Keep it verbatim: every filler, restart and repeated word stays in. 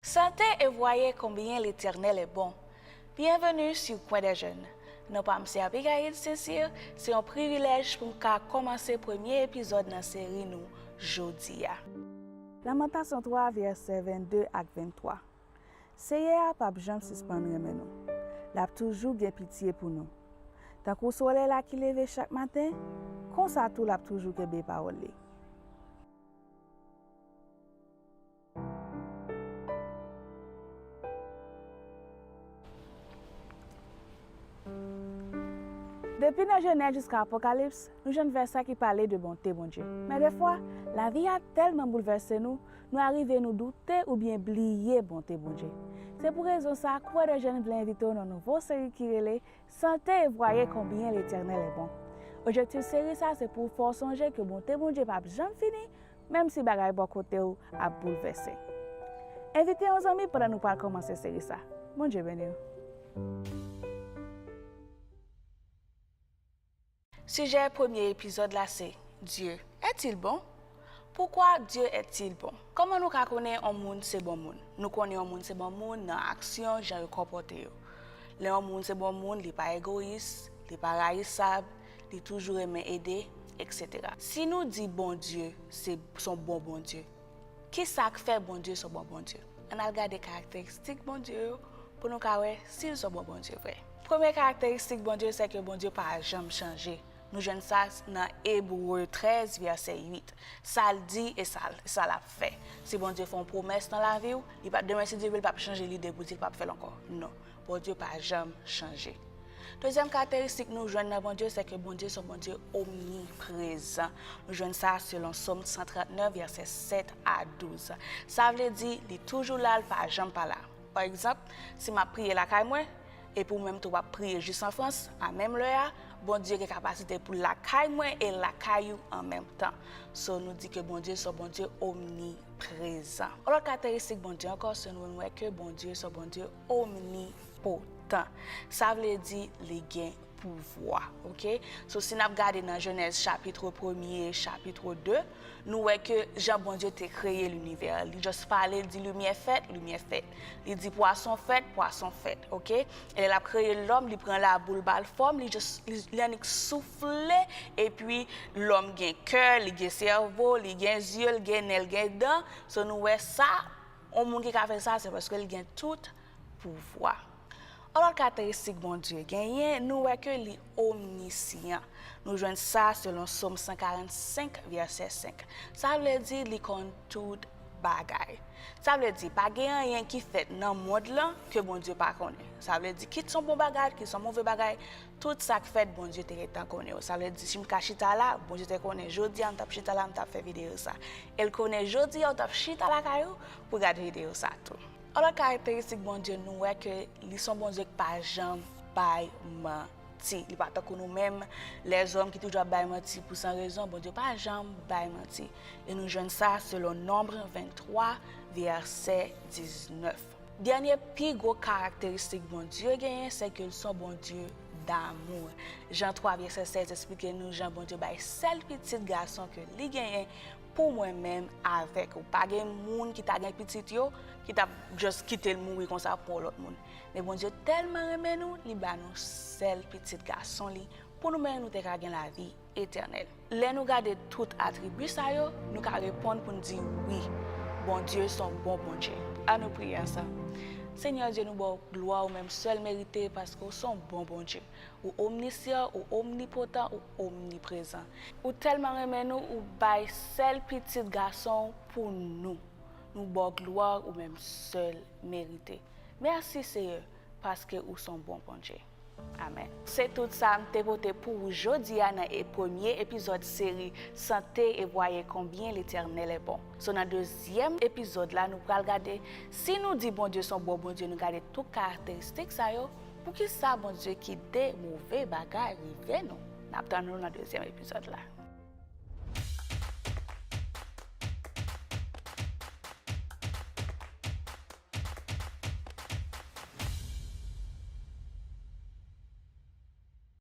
Sentez et voyez combien l'Éternel est bon. Bienvenue sur Coin des Jeunes. Non pa m se Abigail Sincere, se yon privilèj pou m ka kòmanse premye epizòd nan seri nou jodi a. Lamantasyon twa, vèsè vennde ak venntwa. Seyè a p ap janm sispann renmen nou. L ap toujou gen pitye pou nou. Tankou solèy la ki leve chak maten, konsa tou l ap toujou kenbe pawòl li. Depi nan Jenèz jiska Apokalips, nou jwenn vèsè ki pale de bonte Bondye. Men defwa, lavi a tèlman boulvèse nou, nou arive nou doute oubyen bliye bonte Bondye. Se pou rezon sa a, Coin des Jeunes vle envite w nan nouvo seri ki rele Sentez et voyez combien l'Éternel est bon. Objektif seri sa a se pou w fè w sonje ke bonte Bondye p ap janm fini, menm si bagay bò kote w ap boulvèse. Envite yon zanmi pandan nou pral kòmanse seri sa. Bondye beni w. Sijè premye epizòd la se, Dieu est-il bon? Pourquoi Dieu est-il bon? Kòman nou ka konnen yon moun se bon moun? Nou konnen yon moun se bon moun nan aksyon, jan yo konpòte yo. Lè yon moun se bon moun, li pa egoyis, li pa rayisab, li toujou renmen ede, et cetera. Si nou di Bondye se, se yon bon Bondye, ki sa k fè Bondye se yon bon Bondye? Ann al gade karakteristik Bondye yo pou nou ka wè si l se yon bon Bondye vre. Premye karakteristik Bondye, se ke Bondye pa janm chanje. Nou jwenn sa nan Ebre trèz, vèsè uit. Sa l di e sa, sa l ap fè. Si Bondye fè yon pwomès nan lavi w, li pa, demen si Dye vle, l p ap chanje lide pou di l p ap fè l ankò. Non. Bondye pa janm chanje. Dezyèm karakteristik nou jwenn nan Bondye, se ke Bondye se yon Bondye omniprezan. Nou jwenn sa selon Sòm san trannèf, vèsè sèt a douz. Sa vle di, li toujou la, l pa janm pa la. Pa egzanp, si m ap priye lakay mwen, epi ou menm tou w ap priye jis an Frans, a menm lè a, Bondye gen kapasite pou l lakay mwen e l lakay ou an menm tan. So, nou di ke Bondye se yon Bondye omniprezan. Yon lòt karakteristik Bondye ankò, se nou wè ke Bondye se yon Bondye omnipotan. Sa vle di li gen pouvwa, oke? So, si n ap gade nan Jenèz chapit premye, chapit de, nou wè ke jan Bondye te kreye linivè a. Li just pale, li di, limyè fèt, limyè fèt. Li di, pwason fèt, pwason fèt, oke? E lè l ap kreye lòm, li pran laboul ba l fòm, li just, li, li annik soufle, epi lòm gen kè, li gen sèvo, li gen zye, li gen nen, li gen dan. So, nou wè sa, yon moun ki ka fè sa, se paske li gen tout pouvwa. Yon lòt karakteristik Bondye genyen, nou wè ke li omnisyan. Nou jwenn sa selon Sòm san karannsenk, vèsè senk. Sa vle di li konn tout bagay. Sa vle di, pa gen anyen ki fèt nan mond lan ke Bondye pa konnen. Sa vle di, kit se yon bon bagay, kit se yon move bagay, tout sa k fèt, Bondye te gentan konnen yo. Sa vle di, si m ka chita la, Bondye te konnen jodi a m t ap chita la, m t ap fè videyo sa. E l konnen jodi a ou t ap chita lakay ou pou gade videyo sa tou. Yon lòt karakteristik Bondye, nou wè ke li se yon Bondye ki pa janm bay manti. Li pa tankou nou menm, lèzòm ki toujou ap bay manti pou san rezon. Bondye pa janm bay manti. E nou jwenn sa selon Nonb venntwa, vèsè diznèf. Dènye pi gwo karakteristik Bondye genyen, se ke l se yon Bondye damou. Jan twa, vèsè sèz esplike nou jan Bondye bay sèl pitit gason ke li genyen pou mwen menm avèk ou. Pa gen moun ki ta gen pitit yo, ki t ap just kite l mouri konsa pou yon lòt moun. Men Bondye tèlman renmen nou, li ba nou sèl pitit gason li, pou nou menm nou te ka gen lavi etènèl. Lè nou gade tout atribi sa yo, nou ka reponn pou n di wi, Bondye se yon bon Bondye. Ann nou priye ansanm. Senyè Dye, nou ba w glwa ou menm sèl merite, paske w se yon bon Bondye. Ou omnisyan, ou omnipotan, ou omniprezan. Ou tèlman renmen nou, ou bay sèl pitit gason w pou nou. Nou ba w glwa ou menm sèl merite. Mèsi, Seyè, paske ou se yon bon Bondye. Amèn. Se tout sa m te pote pou ou jodi a nan e, premye epizòd seri Sentez et voyez combien l'Éternel est bon. So, nan dezyèm epizòd la, nou pral gade si nou di Bondye se yon bon Bondye, nou gade tout karakteristik sa yo, poukisa Bondye kite move bagay rive nou. N ap tann nou nan dezyèm epizòd la.